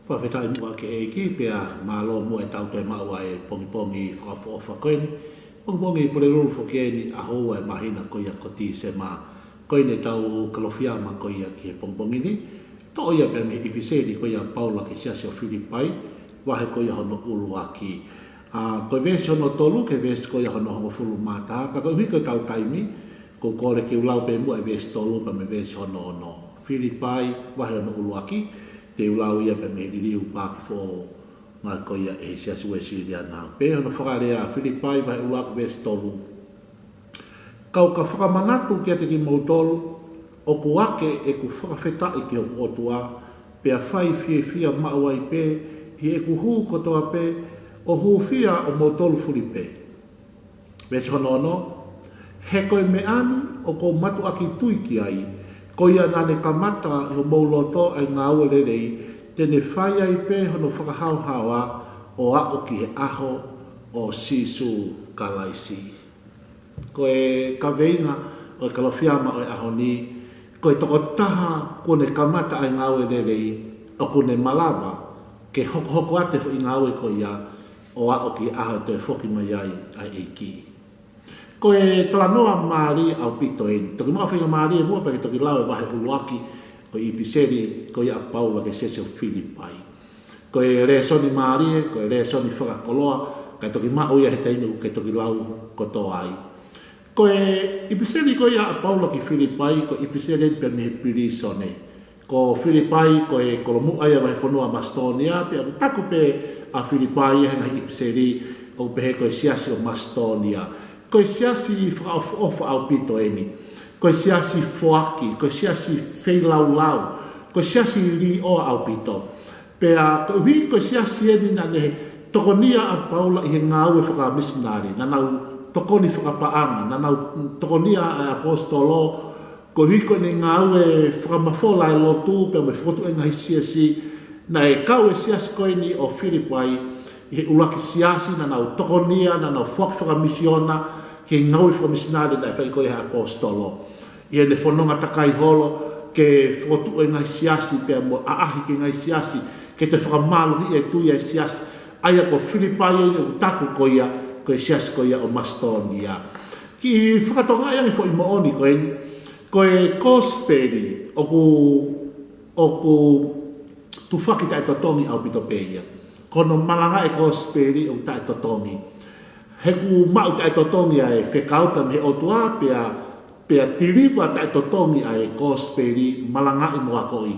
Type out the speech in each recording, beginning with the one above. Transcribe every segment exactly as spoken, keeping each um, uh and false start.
Fakafetaʻi muʻa ki he ʻEiki, pea mālō muʻa ʻetau toe maʻu ʻa e pongipongi fakaʻofoʻofa ko eni. Pongipongi Pulelulu foki eni, ʻaho ua ʻo e māhina ko ia ko Tīsema. Ko eni ʻetau Kalofiama ko ia ki he pongipongi ni, toʻo ia pē mei he ʻipiseli ko ia ʻa Paula ki he siasi ʻo Filipai, vahe ko ia hono ʻuluaki. ʻA, ko e veesi hono tolu ki he veesi ko ia hono hongofulu mā taha, ka koeʻuhi ko ʻetau taimi, ʻoku ou kole ke u lau pē muʻa e veesi tolu pea mo e veesi hono ono. Filipai, vahe hono ʻuluaki, te u lau ia pē mei he liliu paaki foʻou ko ia ʻa e Siasi Uēsiliana. Pea hono fakalea, Filipai, vahe ʻuluaki, veesi tolu. Kau ka fakamanatu kiate kimoutolu, ʻoku ake ʻeku fakafetaʻi ki hoku ʻOtua, pea fai fiefia maʻu ai pē, ʻi heʻeku hū kotoa pē, ʻo hūfia ʻa moutolu fulipē. Veesi hono ono, he ko e meʻa ni ʻoku ou mātuʻaki tui ki ai, ko ia naʻa ne kamata ʻi homou loto ʻa e ngāue lelei, te ne fai ai pē hono fakahaohaoa ʻo aʻu ki he ʻaho ʻo Sīsū Kalaisi. Ko e kaveinga ʻo e Kalofiama ʻo e ʻaho ni, ko e tokotaha kuo ne kamata ʻa e ngāue lelei, ʻoku ne malava ke hokohoko atu e foʻi ngāue ko ia, ʻo aʻu ki he ʻaho ʻe toe foki mai ai ʻa e ʻEiki. Ko e talanoa mālie ʻaupito eni. Toki maʻu faingamālie muʻa pea ke toki lau e vahe ʻuluaki ʻo e ʻipiseli ko ia ʻa Paula ki he siasi ʻo Filipai. Ko e lēsoni mālie, ko e lēsoni fakakoloa, kae toki maʻu ia he taimi ʻoku ke toki lau kotoa ai. Ko e ʻipiseli ko ia ʻa Paula ki Filipai, ko e ʻipiseli eni pē mei he pilīsone. Ko Filipai, ko e kolomuʻa ia ʻo e fonua Masitōnia, pea ʻoku taku pē ʻa Filipai ia he ngaahi ʻipiseli, ʻo pehē ko e siasi ʻo Masitōnia. Ko e siasi fakaʻofoʻofa ʻaupito eni. Ko e siasi foaki, ko e siasi feilaulau, ko e siasi līʻoa ʻaupito. Pea koeʻuhi ko e siasi eni naʻa ne tokonia ʻa Paula ʻi he ngāue fakamisinale, naʻa nau tokoni fakapaʻanga, naʻa nau tokonia ʻa e ʻaposetolo, koeʻuhi ko ʻene ngāue fakamafola e lotu, pea mo e fokotuʻu e ngaahi siasi, naʻe kau e siasi ko eni ʻo Filipai, ʻi he ʻuluaki siasi, naʻa nau tokonia, naʻa nau foaki fakamisiona, ki he ngāue fakamisinale naʻe fai ko ia ʻe he ʻaposetolo. ʻI heʻene fononga takai holo, ke fokotuʻu e ngaahi siasi, pea mo ʻaʻahi ki he ngaahi siasi, ke toe fakamālohiʻi e tui ʻa e siasi, ʻa ia ko Filipai eni ʻoku taku ko ia, ko e siasi ko ia ʻo Masitōnia. Kiʻi fakatokangaʻi ange foʻi moʻoni ko eni, ko e kosipeli, ʻoku, ʻoku tufaki taʻetotongi ʻaupito pē ia. Ko hono malangaʻi e kosipeli ʻoku taʻetotongi. He ʻoku maʻu taʻetotongi ʻa e fekau pea mei he ʻOtua pea, pea tiliva taʻetotongi ʻa e kosipeli malangaʻi mo akoʻi.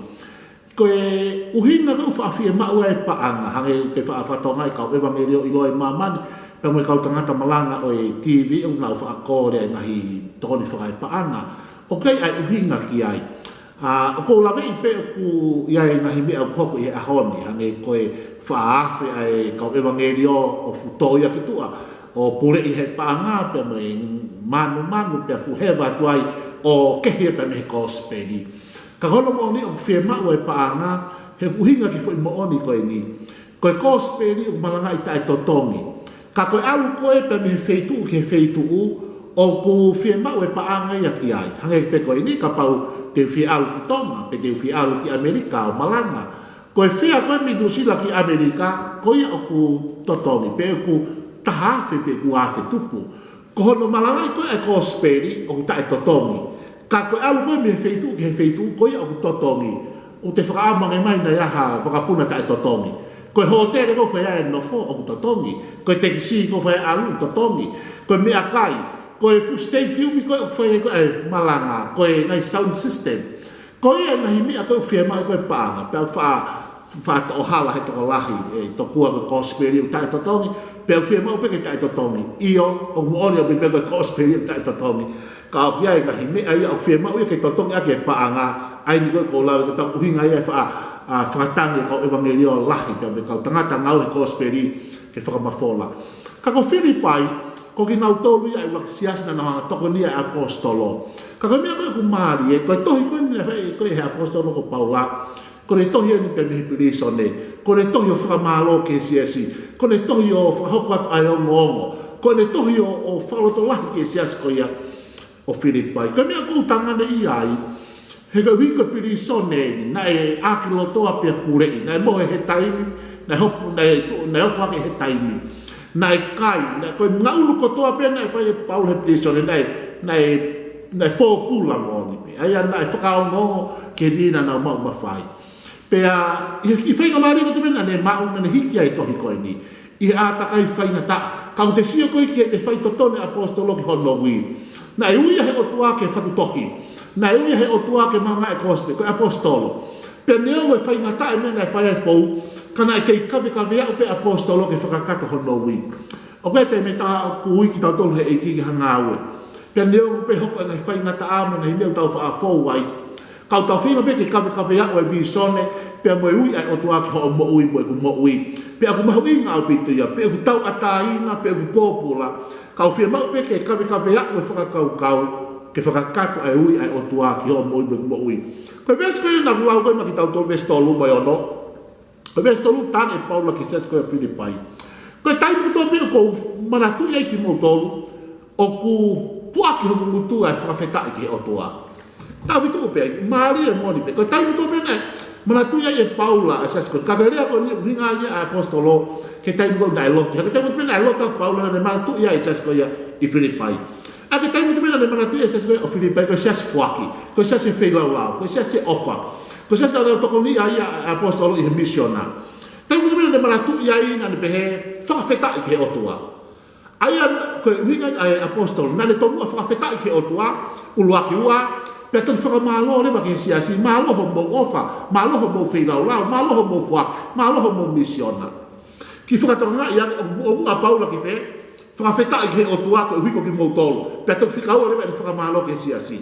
Ko e ʻuhinga ko ē ʻoku faʻa fiemaʻu ai e paʻanga, hangē ʻoku ke faʻa fakatokangaʻi e kau ʻevangeliō ʻiloa ʻi māmani, pea mo e kau tangata malanga ʻo e TV ʻoku nau faʻa kole ai e ngaahi tokoni fakaepaʻanga. ʻOku ʻi ai e ʻuhinga ki ai. ʻA, ʻoku ou laveʻi pē ʻoku ʻi ai e ngaahi meʻa ʻoku hoko ʻi he ʻaho ni, hangē ko e faʻa afe ʻa e kau ʻevangeliō ʻo fuʻu tō ia ki tuʻa, ʻo puleʻi he paʻanga, pea mo e manumanu, pea fuʻu heva atu ai, ʻo kehe pē mei he kosipeli. Ka ko hono moʻoni ʻoku fiemaʻu e paʻanga, he ʻuhinga ki he foʻi moʻoni ko eni. Ko e kosipeli ʻoku malangaʻi taʻetotongi. Ka ko e ʻalu ko ē pē mei he feituʻu ki he feituʻu, ʻoku fiemaʻu e paʻanga ia ki ai. Hangē pē ko eni kapau te u fie ʻalu ki Tonga, pe te u fie ʻalu ki ʻAmelika ʻo malanga. Ko e fea ko ē mei Nuʻusila ki ʻAmelika, ko ia ʻoku totongi, pe ʻoku taha afe pe ʻoku afe tupu. Ko hono malangaʻi ko ē e kosipeli ʻoku taʻetotongi. Ka ko e ʻalu ko ē mei he feituʻu ki he feituʻu ko ia ʻoku totongi. ʻOku te fakaʻamu ange mai naʻa ʻi ai ha vakapuna taʻetotongi. Ko e hōtele ʻoku fai ai e nofo ʻoku totongi. Ko e tekisī ʻoku fai ai e ʻalu ʻoku totongi. Ko e meʻakai. Ko e fuʻu siteitiumi ko ē ʻoku fai ai ko ē e malanga. Ko e ngaahi sound system. Ko ia e ngaahi meʻa ko ē ʻoku fiemaʻu ko ē paʻanga, pea faʻa, faʻa toʻo hala he tokolahi, ʻe tokua ko e kosipeli ʻoku taʻetotongi, pea ʻoku fiemaʻu pē ke taʻetotongi. ʻIo, ʻoku moʻoni ʻaupito pē ko e kosipeli ʻoku taʻetotongi. Ka ʻoku ʻi ai e ngaahi meʻa ia ʻoku fiemaʻu ia ke totongi ʻaki e paʻanga, ʻa eni ko ē ʻoku ou lau ʻe tapu ʻuhinga ia ʻe faʻa, ʻa, fakatangi e kau ʻevangeliō lahi, pea mo e kau tangata ngāue he kosipeli ke fakamafola. Ka ko Filipai, ko kinautolu ia e ʻuluaki siasi naʻa nau hanga ʻo tokonia e ʻaposetolo. Ka ko e meʻa ko ē ʻoku mālie, ko e tohi ko eni naʻe fai ko ē ʻe he ʻaposetolo ko Paula, ko ʻene tohi eni pē mei he pilīsone, ko ʻene tohi ʻo fakamālō ki he siasi, ko ʻene tohi ʻo fakahoko atu ʻa e ongoongo, ko ʻene tohi ʻo, ʻo fakalotolahi ki he siasi ko ia ʻo Filipai. Ko e meʻa ʻoku ou tanganeʻia ai, He koeʻuhi ko e pilīsone eni, naʻe ʻākilotoa pea puleʻi, naʻe mohe he taimi, naʻe hopo, naʻe tu-, naʻe ofo hake he taimi, naʻe kai, naʻe, ko e ngaʻunu kotoa pē naʻe fai ʻe Paula he pilīsone, naʻe, naʻe, naʻe pōpula moʻoni pē. ʻA ia naʻe fakaongoongo ki he niʻihi naʻa nau maʻu mafai. Pea ʻi he, ʻi he faingamālie kotoa pē naʻa ne maʻu, naʻa ne hiki ai e tohi ko eni ʻi he ʻātakai faingataʻa. Ka ʻoku te sio ko ē ki heʻene faitotonu e ʻaposetolo ki hono ui. Naʻe ui ia ʻe he ʻOtua ke fatu tohi. Naʻe ui ia ʻe he ʻOtua ke malangaʻi e kosipeli, ko e ʻaposetolo. Pea neongo e faingataʻa e meʻa naʻe fai ai e fou, ka naʻe kei kavekaveaʻu pē ʻaposetolo ke fakakakato hono ui. ʻOku ʻi ai e taimi ʻe taha ʻoku ui kitautolu ʻe he ʻEiki ki ha ngāue. Pea neongo pē ʻoku hoko e ngaahi faingataʻa mo e ngaahi meʻa ʻoku tau faʻa fou ai, ka ʻoku tau feinga pē ke kavekaveaʻu e vīsone, pea mo e ui ʻa e ʻOtua ki hoʻo moʻui mo ʻeku moʻui. Pea ʻoku mahuʻinga ʻaupito ia, pe ʻoku tauʻatāina, pe ʻoku pōpula, ka ʻoku fiemaʻu pē ke kavekaveaʻu e fakakaukau, ke fakakakato e ui ʻa e ʻOtua ki hoʻo moʻui mo ʻeku moʻui. Ko e veesi ko ē naʻa ku lau ko ē maʻa kitautolu, veesi tolu mo e ono. Ko e veesi tolu, talaange ʻe Paula ki he siasi ko ē ʻo Filipai: Ko e taimi kotoa pē ʻoku ou manatuʻi ai kimoutolu, ʻoku puʻaki hoku ngutu ʻa e fakafetaʻi ki he ʻOtua. Tau fitu pē ai, mālie moʻoni pē. Ko e taimi kotoa pē naʻe manatuʻi ai ʻe Paula ʻa e siasi ko ē, ka ko e lea ko eni ʻoku ʻuhinga ia ʻa e ʻaposetolo ki he taimi ko ē naʻe lotu. He ko e taimi kotoa pē naʻe lotu ʻa Paula naʻa ne manatuʻi ai e siasi ko ia ʻi Filipai. ʻA ia ko e taimi kotoa pē naʻa ne manatuʻi ai e siasi ko ia ʻo Filipai, ko e siasi foaki, ko e siasi feilaulau, ko e siasi ʻofa, ko e siasi naʻa ne tokoniʻi ai ʻa e ʻaposetolo ʻi he misiona. Taimi kotoa pē naʻa ne manatuʻi ai naʻa ne pehē, fakafetaʻi ki he ʻOtua. ʻA ia ko e ʻuhinga ʻa e ʻaposetolo, naʻa ne tomuʻa fakafetaʻi ki he ʻOtua, ʻuluaki. Ua, pea toki fakamālō leva ki he siasi, mālō hoʻomou ʻofa, mālō hoʻomou feilaulau, mālō hoʻomou foaki, mālō hoʻomou misiona. Kiʻi fakatokangaʻi ange, ʻoku muʻomuʻa ʻa Paula ki fē? Fakafetaʻi ki he ʻOtua koeʻuhi ko kimoutolu. Pea toki fika ua leva ʻene fakamālō ki he siasi.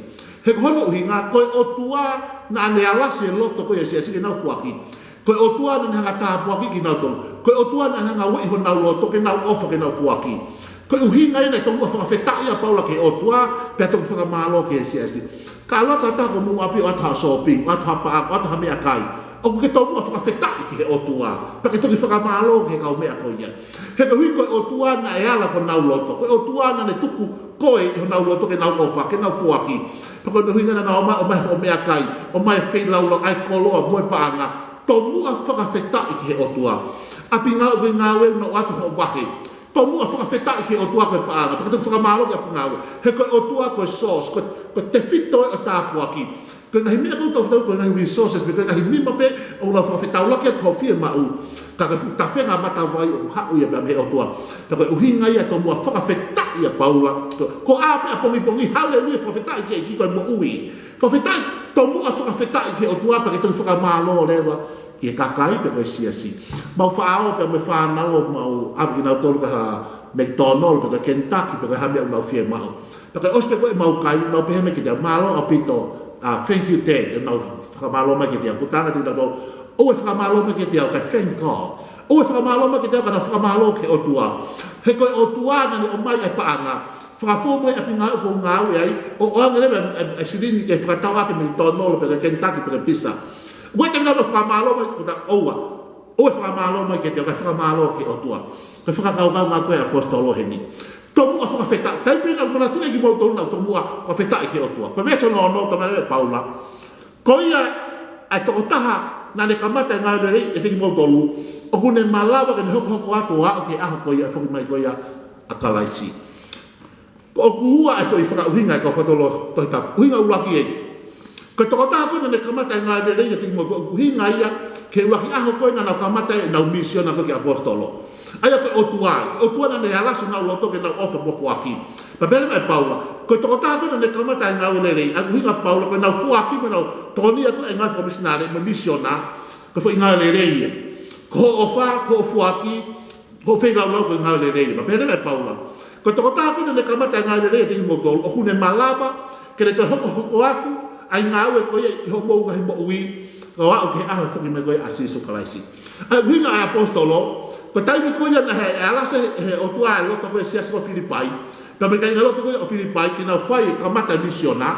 He ko hono ʻuhinga, ko e ʻOtua naʻa ne alasi e loto ko ia e siasi ke nau foaki. Ko e ʻOtua naʻa ne hanga ʻo tāpuakiʻi kinautolu. Ko e ʻOtua naʻa ne hanga ʻo ueʻi honau loto ke nau ʻofa, ke nau foaki. Ko e ʻuhinga ia naʻe tomuʻa fakafetaʻi ʻa Paula ki he ʻOtua, pea toki fakamālō ki he siasi. Ka ʻalu atu ha taha ki homou ʻapi ʻo ʻoatu ha shopping, ʻo ʻoatu ha paʻanga, ʻo ʻoatu ha meʻakai, ʻoku ke tomuʻa fakafetaʻi ki he ʻOtua, pea ke toki fakamālō ki he kaumeʻa ko ia. He koeʻuhi ko e ʻOtua naʻe ala ki honau loto, ko e ʻOtua naʻa ne tuku koe ʻi honau loto ke nau ʻofa, ke nau foaki. Pea ko hono ʻuhinga naʻa nau ʻomai, ʻomai hoʻo meʻakai, ʻomai e feilaulau, ʻa e koloa mo e paʻanga. Tomuʻa fakafetaʻi ki he ʻOtua. ʻApi ngāue, ngāue, nau ʻoatu hoʻo vahe. Tomuʻa fakafetaʻi ki he ʻOtua ko e paʻanga, pea ke toki fakamālō ki he ʻapi ngāue. He ko e ʻOtua ko e source, ko e, ko e tefito ʻo e tāpuaki. Ko e ngaahi meʻa ʻoku tau fetaulaki, ko e ngaahi resources, pe ko e ngaahi nima pē ʻoku nau fakafetaulaki atu hoʻo fiemaʻu. Ka ko e fuʻu tafenga matavai ʻoku haʻu ia pē mei he ʻOtua. Pea ko e ʻuhinga ia e tomuʻa fakafetaʻi ʻa Paula. Ko, ko ʻā pē ʻapongipongi, haleluia, fakafetaʻi ki he ʻEiki ko e moʻui. Fakafetaʻi, tomuʻa fakafetaʻi ki he ʻOtua pea ke toki fakamālō leva ki he kakai pe ko e siasi. Mau faʻao pea mo e fānau ʻoku mau ʻave kinautolu ki ha McDonald pe ko e Kentucky pe ko e hā e meʻa ʻoku nau fiemaʻu. Pea ko e ʻosi pē ko ē ʻemau kai, nau pehē mai kiate au, mālō ʻaupito, ā, thank you, Dad. ʻO nau fakamālō mai kiate au. Kuo talaange kiate kinautolu, ʻoua ʻe fakamālō mai kiate au, kae thank God. ʻOua ʻe fakamālō mai kiate au, ka nau fakamālō ki he ʻOtua. He ko e ʻOtua naʻa ne ʻomai e paʻanga, fakafou mai ʻapi ngāue ʻoku ou ngāue ai, ʻo ʻoange leva e, e, e silini ke fakatau ʻaki e McDonald pe ko e Kentucky pe ko e pizza. ʻOua te nau fakamālō mai, ko ta ʻoua. ʻOua ʻe fakamālō mai kiate au, kae fakamālō ki he ʻOtua. Ko e fakakaukau ngā ko ē ʻa e ʻaposetolo heni. Tomuʻa fakafetaʻi, taimi pē naʻa ku manatuʻi ai kimoutolu naʻa ku tomuʻa fakafetaʻi ki he ʻOtua. Ko e veesi hono ono, talaange ʻe Paula: Ko ia ʻa e tokotaha naʻa ne kamata e ngāue lelei ʻiate kimoutolu, ʻoku ne malava ke ne hokohoko atu ʻo aʻu ki he ʻaho ko ia e foki mai ko ia ʻa Kalaisi. Ko ʻoku ua e foʻi fakaʻuhinga ʻa e kau fakalotolahi Tohi Tapu. ʻUhinga ʻuluaki ē. Ko e tokotaha ko ē naʻa ne kamata e ngāue lelei ʻiate kimoutolu, ʻoku ʻuhinga ia ki he ʻuluaki ʻaho ko ē naʻa nau kamata ai ʻenau misiona ko ē ki he ʻaposetolo. ʻA ia ko e ʻOtua, ko e ʻOtua naʻa ne alasi honau loto ke nau ʻofa mo foaki. Pea pehē leva ʻe Paula, ko e tokotaha ko ē naʻa ne kamata e ngāue lelei, ʻa e ʻuhinga ʻa Paula, ko ʻenau foaki mo ʻenau tokoni atu ʻi he ngāue fakamisinale mo e misiona, ko e foʻi ngāue lelei ē. Ko hoʻo ʻofa, ko hoʻo foaki, ko hoʻo feilaulau ko e ngāue lelei. Pea pehē leva ʻe Paula, ko e tokotaha ko ē naʻa ne kamata e ngāue lelei ʻiate kimoutolu, ʻoku ne malava ke ne toe hokohoko atu ʻa e ngāue ko ia ʻi hoʻomou ngaahi moʻui, ʻo aʻu ki he ʻaho e foki mai ko ia ʻa Sīsū Kalaisi. ʻA e ʻuhinga ʻa e ʻaposetolo, ko e taimi ko ia naʻe alasi ʻe he ʻOtua e loto ko ē e siasi ko Filipai, pea mo e kāingalotu ko ia ʻo Filipai, ke nau fai e kamata e misiona,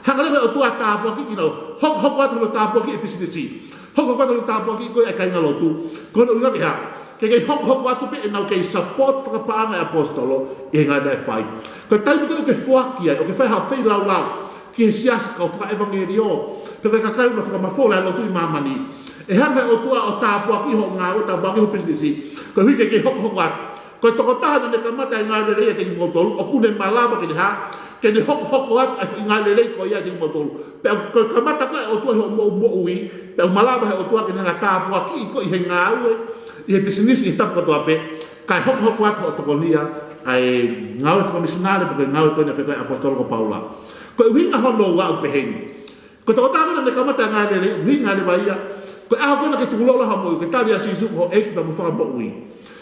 hanga leva ʻe he ʻOtua ʻo tāpuakiʻi kinautolu, hokohoko atu hono tāpuakiʻi e pisinisi, hokohoko atu hono tāpuakiʻi ko ia e kāingalotu. Ko hono ʻuhinga ke hā? Ke kei hokohoko atu pē ʻenau kei support fakapaʻanga e ʻaposetolo ʻi he ngāue naʻe fai. Ko e taimi ko ē ʻoku ke foaki ai, ʻoku ke fai haʻo feilaulau ki he siasi, kau fakaʻevangeliō, Pea ko e kakai ʻoku nau fakamafola e lotu ʻi māmani. ʻE hanga ʻe he ʻOtua ʻo tāpuakiʻi hoʻo ngāue, tāpuakiʻi hoʻo pisinisi, koeʻuhi ke ke hokohoko atu. Ko e tokotaha naʻa ne kamata e ngāue lelei ʻiate kimoutolu, ʻoku ne malava ke ne hā, ke ne hokohoko atu e foʻi ngāue lelei ko ia ʻiate kimoutolu. Pea ko e kamata ko ē ʻe he ʻOtua hoʻo moʻu moʻui, pea ʻoku malava ʻe he ʻOtua ke ne hanga ʻo tāpuakiʻi koe ʻi he ngāue, ʻi he pisinisi, ʻi he tapa kotoa pē, kae hokohoko atu hoʻo tokonia ʻa e ngāue fakamisinale, pe ko e ngāue ko ē naʻe fai ko ē ʻe he ʻaposetolo ko Paula. Ko e ʻuhinga hono ua ʻoku pehē ni. Ko e tokotaha ko ē naʻa ne kamata e ngāue lelei, ʻuhinga leva ia, ko e ʻaho ko ē naʻa ke tukulolo ai hoʻo moʻui, ke tali ʻa Sīsū ko ho ʻEiki pea mo e Fakamoʻui.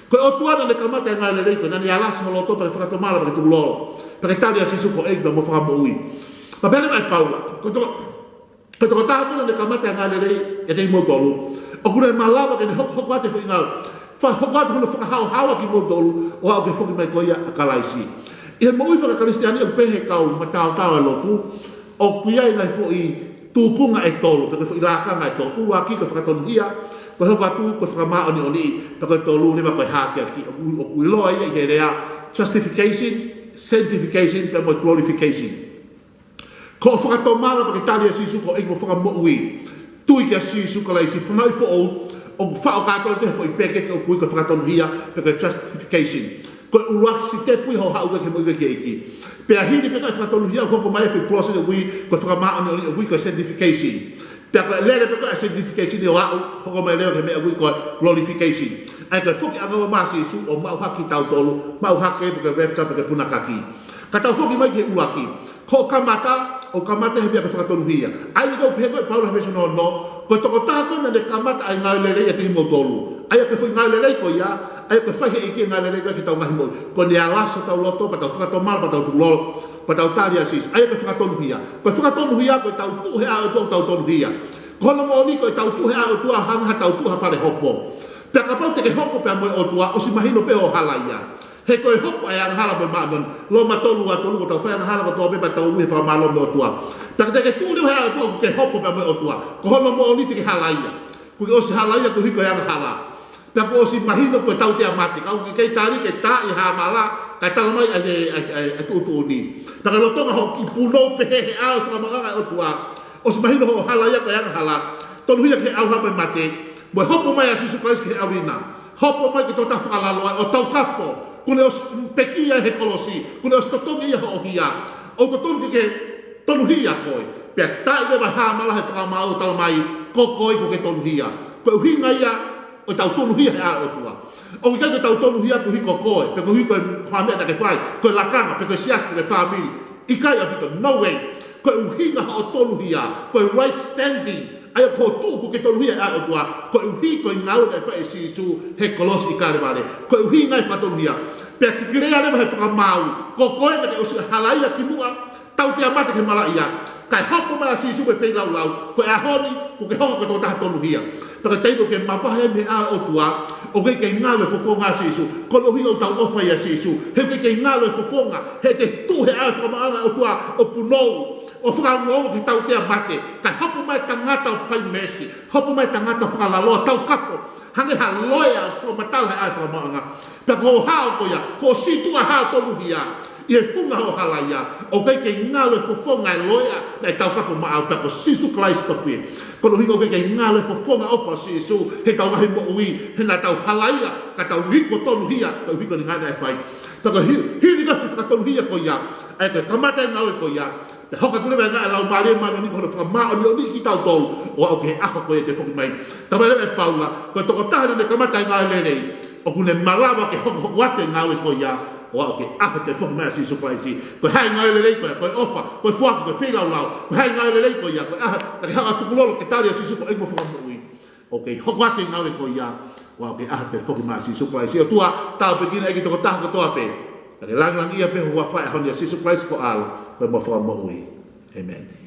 Ko e ʻOtua naʻa ne kamata e ngāue lelei ko ē, naʻa ne ala siʻi ho loto pea ke fakatomala pea ke tukulolo, pea ke tali ʻa Sīsū ko ho ʻEiki pea mo e Fakamoʻui. Pea pehē leva ʻe Paula, ko e toko-, ko e tokotaha ko ē naʻa ne kamata e ngāue lelei ʻiate kimoutolu, ʻoku ne malava ke ne hokohoko atu e foʻi ngāue, fa-, hoko atu hono fakahaohaoa kimoutolu, ʻo aʻu ki he foki mai ko ia ʻa Kalaisi. ʻI he moʻui faka-Kalisitiane ʻoku pehē ʻe he kau mataotao e lotu, ʻoku ʻi ai e ngaahi foʻi tūkunga ʻe tolu, pe ko e foʻi lakanga ʻe tolu. ʻUluaki ko e fakatonuhia, ko e hoko atu ko e fakamāʻoniʻoniʻi, pea ko e tolu leva ko e hākeakiʻi. ʻOku, ʻoku ʻiloa ia ʻi he lea justification, sanctification, pea mo e glorification. Ko hoʻo fakatomala pea ke tali ʻa Sīsū ko ho ʻEiki mo e Fakamoʻui, tui kia Sīsū Kalaisi, fanauʻi foʻou, ʻoku faʻo kātoa ʻi he foʻi peketi ʻoku ui ko e fakatonuhia, pe ko e justification. Ko e ʻuluaki sitepu ia hoʻo haʻu ki he moʻui ki he ʻEiki. Pea hili pē ko ē e fakatonuhia, ʻoku hoko mai e foʻi process ʻoku ui ko e fakamāʻoniʻoniʻi, ʻoku ui ko e sanctification. Pea ko e lele pē ko ē e sanctification ʻo aʻu, hoko mai leva ki he meʻa ʻoku ui ko e glorification. ʻA ia ko e foki ʻanga ua mai ʻa Sīsū ʻo maʻu hake kitautolu, maʻu hake pe ko e rapture pe ko e punakaki. Ka tau foki mai ki he ʻuluaki. Ko hoʻo kamata, ʻoku kamata he meʻa ko e fakatonuhia. ʻA ia ʻoku pehē ko ē ʻe Paula he veesi hono ono, ko e tokotaha ko ē naʻa ne kamata ʻa e ngāue lelei ʻiate kimoutolu. ʻA ia ko e foʻi ngāue lelei ko ia, ʻa ia ko e fai ʻe he ʻEiki e ngāue lelei ko ia ki heʻetau ngaahi moʻui. Ko ʻene ala siʻi hotau loto, pea tau fakatomala, pea tau tukulolo, pea tau tali ʻa Sīsū. ʻA ia ko e fakatonuhia. Ko e fakatonuhia ko ʻetau tuʻu he ʻao ʻo ʻetau tonuhia. Ko hono moʻoni ko ʻetau tuʻu he ʻao ʻo e ʻOtua hangē haʻatau tuʻu ha fale hopo. Pea kapau te ke hopo pea mo e ʻOtua, ʻosi mahino pē hoʻo halaia. He ko e hopo ʻa e angahala mo e māʻoniʻoni. Loma tolu ua tolu, ko ʻetau fai angahala kotoa pē pea tau ui he fakamālō mei he ʻOtua. Pea ka te ke tuʻu leva he ʻao ʻo e ʻOtua ʻoku ke hopo pea mo e ʻOtua, ko hono moʻoni te ke halaia. Kuo ke ʻosi halaia koeʻuhi ko e angahala. Pea kuo ʻosi mahino ko e tautea mate. Ka ʻoku ke kei tali ke tā ʻi hāmala, kae talamai ʻa e, ʻa e, ʻa e, ʻa e tuʻutuʻuni. Pea ka lolotonga hoʻo kiʻi punou pehē he ʻao fakamaauʻanga ʻo e ʻOtua, ʻosi mahino hoʻo halaia ko e angahala. Tonuhia ki he ʻauha mo e mate, mo e hopo mai ʻa Sīsū Kalaisi ki he ʻaoʻina. Hopo mai ko e tokotaha fakalaloa ʻo Taukapo. Kuo ne ʻosi pekia he kolosi, kuo ne ʻosi totongi ia hoʻo hia. ʻOku totonu ke ke tonuhia koe. Pea tā ʻi leva hāmala he fakamaau ʻo talamai, ko koe kuo ke tonuhia. Ko e ʻuhinga ia ʻo ʻetau tonuhia he ʻao ʻo e ʻOtua. ʻOku ʻikai ko ʻetau tonuhia koeʻuhi ko koe, pe koeʻuhi ko e hā e meʻa naʻa ke fai, ko e lakanga, pe ko e siasi, pe ko e fāmili. ʻIkai ʻaupito, no way. Ko e ʻuhinga hoʻo tonuhia, ko e right standing, ʻa ia ko hoʻo tuʻu kuo ke tonuhia he ʻao ʻo e ʻOtua, koeʻuhi ko e ngāue naʻe fai ʻe Sīsū he kolosi ʻi Kalevale. Ko e ʻuhinga e fakatonuhia. Pea tikilea leva he fakamaau, ko koe naʻa ke ʻosi halaia kimuʻa, tautea mate ki he malaʻia, kae hopo mai ʻa Sīsū mo e feilaulau, ko e ʻaho ni kuo ke hoko ko e tokotaha tonuhia. Pea ko e taimi ʻoku ke mavahe ai mei he ʻao ʻo e ʻOtua, ʻoku ʻikai ke ngalo e fofonga ʻo Sīsū. Ko hono ʻuhinga ʻoku tau ʻofa ʻia Sīsū, he ʻoku ʻikai ke ngalo e fofonga, he te tuʻu he ʻao e fakamāʻoniʻonga ʻo e ʻOtua ʻo punou, ʻo fakaongoongo ki he tautea mate, kae hopo mai e tangata ʻoku fai meesi, hopo mai e tangata fakalaloa, Taukapo, hangē ha loea ʻoku fakamatala he ʻao e fakamāʻoniʻonga. Pea ko hoʻo hao ko ia, ko hoʻo sītuʻa hao tonuhia ʻi he funga hoʻo halaia, ʻoku ʻikai ke ngalo e fofonga e loea naʻe Taukapo maʻau, pea ko Sīsū Kalaisi tofu ia. Ko hono ʻuhinga ʻoku ʻikai ke ngalo e fofonga ʻofa ʻo Sīsū heʻetau ngaahi moʻui, he naʻa tau halaia, ka tau iku ʻo tonuhia, koeʻuhi ko ʻene ngāue naʻe fai. Pea ko e hi-, hili ko ē e fakatonuhia ko ia, ʻa ia ko e kamata e ngāue ko ia, pea hoko atu leva e ngāue ʻa e Laumālie Māʻoniʻoni ko hono fakamāʻoniʻoniʻi kitautolu, ʻo aʻu ki he ʻaho ko ia ʻe toe foki mai. Talamai leva ʻe Paula, ko e tokotaha naʻa ne kamata e ngāue lelei, ʻoku ne malava ke hokohoko atu e ngāue ko ia, ʻo aʻu ki he ʻaho ʻe toe foki mai ʻa Sīsū Kalaisi. Ko e hā e ngāue lelei ko ia? Ko e ʻofa, ko e foaki, ko e feilaulau. Ko e hā e ngāue lelei ko ia? Ko e ʻaho naʻa ke haʻu ʻo tukulolo ke tali ʻa Sīsū ko e ʻEiki mo e Fakamoʻui. ʻOku kei hoko atu e ngāue ko ia, ʻo aʻu ki he ʻaho ʻe toe foki mai ʻa Sīsū Kalaisi. ʻOtua, tāpuekina ʻEiki e tokotaha kotoa pē. Pea ke langilangiʻia pē ho huafa he ʻaho ni, ʻia Sīsū Kalaisi ko ho ʻAlo, ko homau Fakamoʻui. ʻĒmeni.